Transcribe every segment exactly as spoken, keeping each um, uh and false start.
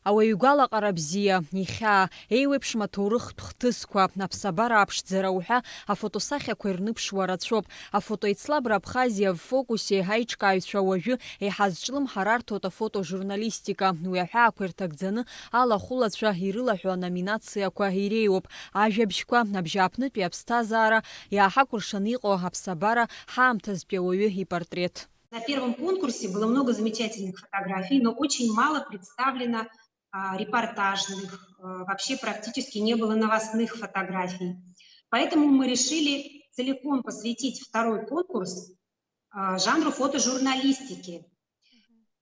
Ауаҩы игәалаҟара бзиа, ихьаа, еиуеиԥшым аҭоурыхтә хҭысқәа, аԥсабара аԥшӡара уҳәа афотосахьақәа ирныԥшуа рацәоуп. Афотоеицлабра Абхазиа в фокусе аиҿкааҩцәа уажәы еиҳа зҿлымҳа рарҭоит афотожурналистика. Уи аҳәаақәа ирҭагӡаны алахәылацәа ирылаҳәо аноминациақәа иреиуоуп. Ажәабжьқәа, абжьааԥнытәи аԥсҭазаара, иааҳакәыршаны иҟоу аԥсабара, ҳаамҭазтәи ауаҩы ипортрет. На первом конкурсе было много замечательных фотографий, но очень мало представлено, а, репортажных, а, вообще практически не было новостных фотографий. Поэтому мы решили целиком посвятить второй конкурс, а, жанру фотожурналистики.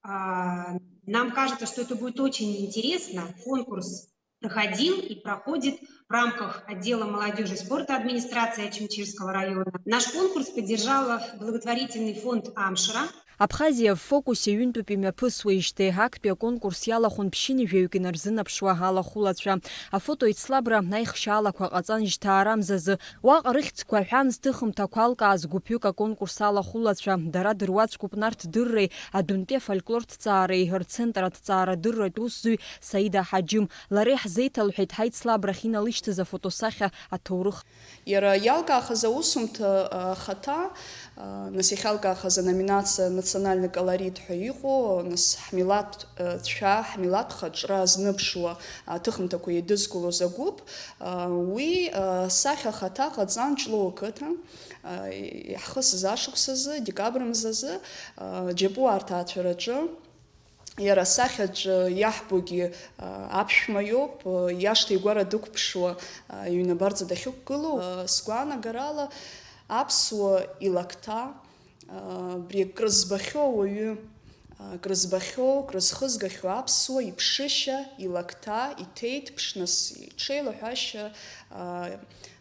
А, нам кажется, что это будет очень интересно. Конкурс проходил и проходит в рамках отдела молодёжи и спорта администрации Очамчирского района. Наш конкурс поддержал благотворительный фонд «Амшра». Абхазиа в фокусе ҩынтәык имҩаԥысуеижьҭеи актәи аконкурс иалахәын ԥшьынҩажәаҩык инарзынаԥшуа алахәылацәа. Афотоеицлабра аихшьаалақәа ҟаҵан жьҭаарамзазы. Уаҟа рыхьӡқәа аҳәан, зҭыхымҭақәа алкааз гәыԥҩык аконкурс алахәылацәа. Дара дыруаӡәкуп Нарҭ Дырреи адәынтәи афольклорҭҵаареи рцентр аҭҵаарадырратә усзуҩ Саида Ҳаџьым. Лара иаҳзеиҭалҳәеит ҳаицлабрахь иналышьҭыз афотосахьа аҭоурых. Иара иалкаахаз аусумҭа, а, ахаҭа, а, нас иахьалкаахаз аноминациа «Национальный колорит» ҳәа иҟоу, нас ҳмилаҭ, а, цәа, ҳмилаҭ хаҿра азныԥшуа аҭыхымҭақәа еидызкылоз агәыԥ, а, уи, а, сахьа ахаҭа ҟаҵан Ҷлоу ақыҭан, а, иаҳхысыз ашықәсазы, декабр мзазы, а, Џьапуаа рҭаацәараҿы. Иара асахьаҿ иаҳбогьы, а, аԥшәма иоуп, а, иашҭа игәара дықәԥшуа, а, иҩны абарҵа дахьықәгылоу. А, сгәаанагарала, аԥсуа илакҭа, а, абри крызбахьоу ауаҩы, а, крызбахьоу, крызхызгахьоу аԥсуа иԥшышьа, илакҭа, иҭеиҭԥш, нас иҽеилаҳәашьа, а,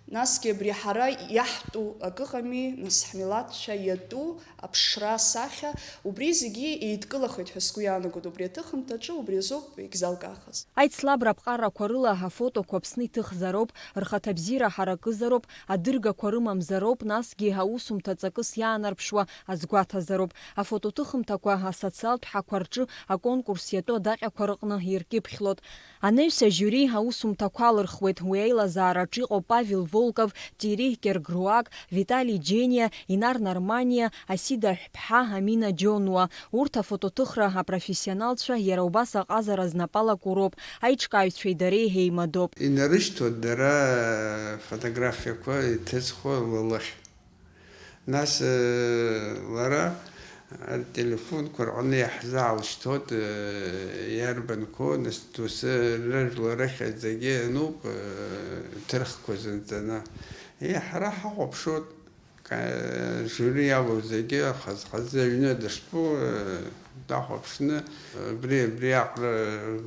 Насгьы абри ҳара иаҳтәу акы ыҟами, нас ҳмилаҭцәа иатәу аԥшра асахьа, убри зегьы еидкылахеит ҳәа сгәы иаанагоит убри аҭыхымҭаҿы, убри азоуп егьзалкаахаз. Аицлабра аԥҟарақәа рыла афотоқәа Аԥсны иҭыхзароуп, рхаҭабзиара ҳаракызароуп, адыргақәа рымамзароуп, насгьы аусумҭа ҵакыс иаанарԥшуа азгәаҭазароуп. Афотоҭыхымҭақәа асоциалтә ҳақәа рҿы аконкурс иатәу адаҟьақәа рыҟны иркьыԥхьлоит. Анаҩс ажиури аусумҭақәа алырхуеит, уи аилазаараҿ иҟоуп Павел Волков, Тири Кергруак, Витали Џьениа, Инар Нарманиа, Асида Ҳәԥҳа, Амина Џьонуа. Урҭ афотоҭыхра апрофессионалцәа иара убас аҟазара знапалаку роуп, аиҿкааҩцәеи дареи еимадоуп. Инарышьҭуеит дара афотографиақәа иҭыҵхо лылахь. Нас, э, лара ателефонқәа рҟны иаҳзаалшьҭуеит, э, иарбанқәоу, нас доусы рыжәла рыхьӡ зегьы ануп, э, ҭырхқәа зынҵаны. Е, ҳара ҳахәаԥшуеит, ка-, жюри иалоу зегьы хаз-хазы аҩны дыштәоу, э, дахәаԥшны, абри, абри аҟара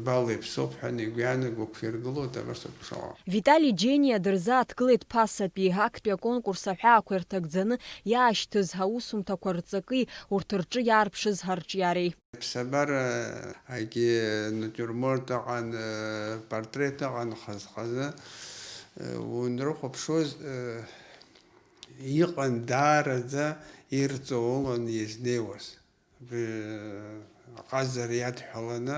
бала иԥсоуп ҳәа игәы иаанаго ықәиргылоит, абас ауп ишыҟоу. Витали Џьениа дырзааҭгылеит ԥасатәи, актәи аконкурс аҳәаақәа ирҭагӡаны иаашьҭыз аусумҭақәа рҵаки урҭ рҿы иаарԥшыз арҿиареи. Аԥсабарагьы натиурморт ыҟан, портрет ыҟан хаз-хазы. Унрыхәаԥшуаз, иҟан даараӡа ирҵаулан изнеиуаз. Абри аҟазара иадҳәаланы,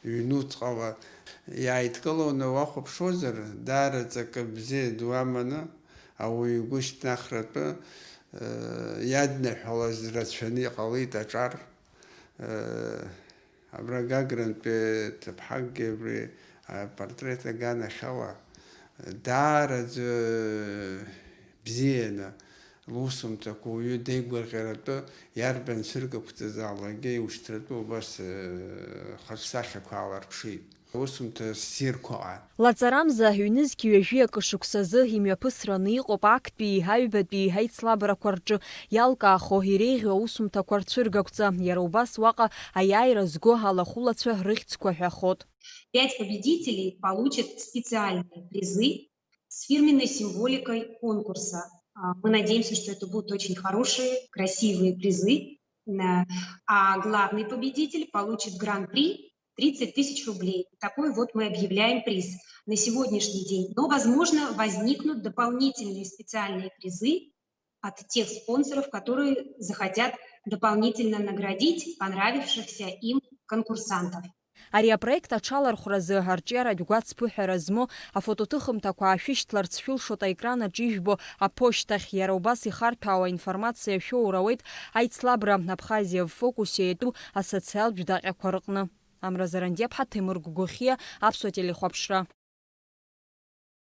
ҩнуҵҟала иааидкыланы уахәаԥшуазар, даараӡа акы бзиа ду аманы, ауаҩы игәы шьҭнахратәы, э, иадныҳәалаз рацәаны иҟалеит аҿар. Э, абра Гагрантәи ҭыԥҳакгьы абри апортрет аганахьала даараӡа бзианы лусумҭақәа уаҩы деигәырӷьаратәы иарбан цәыргақәҵазаалакгьы иушьҭратәы убас, э, хаҿсахьақәа ааларԥшит. Аусумҭа ссирқәа ҟан. Лаҵарамза ҩнызқь ҩажәи акы шықәсазы имҩаԥысраны иҟоуп актәи, аҩбатәи аицлабрақәа рҿы иалкаахо иреиӷьу аусумҭақәа рцәыргақәҵа, иара убас уаҟа аиааира зго алахәылацәа рыхьӡқәа ҳәахоит. Пять победителей получат специальные призы с фирменной символикой конкурса. А, мы надеемся, что это будут очень хорошие, красивые призы. На-, а главный победитель получит гран-при тридцать тысяч рублей. Такой вот мы объявляем приз на сегодняшний день. Но, возможно, возникнут дополнительные специальные призы от тех спонсоров, которые захотят дополнительно наградить понравившихся им конкурсантов. Ари апроект аҽалархәразы арҿиаратә гәацԥыҳәара змоу афотоҭыхымҭақәа аашәышьҭларц шәылшоит аекран аҿы ижәбо аԥошьҭахь. Иара убас ихарҭәаауа информациа шәоур ауеит аицлабра Абхазиа в фокусе иатәу асоциалтә даҟьақәа рҟны. Амра Зарандиаԥҳа, Ҭемыр Гәгәахиа, Аԥсуа телехәаԥшра.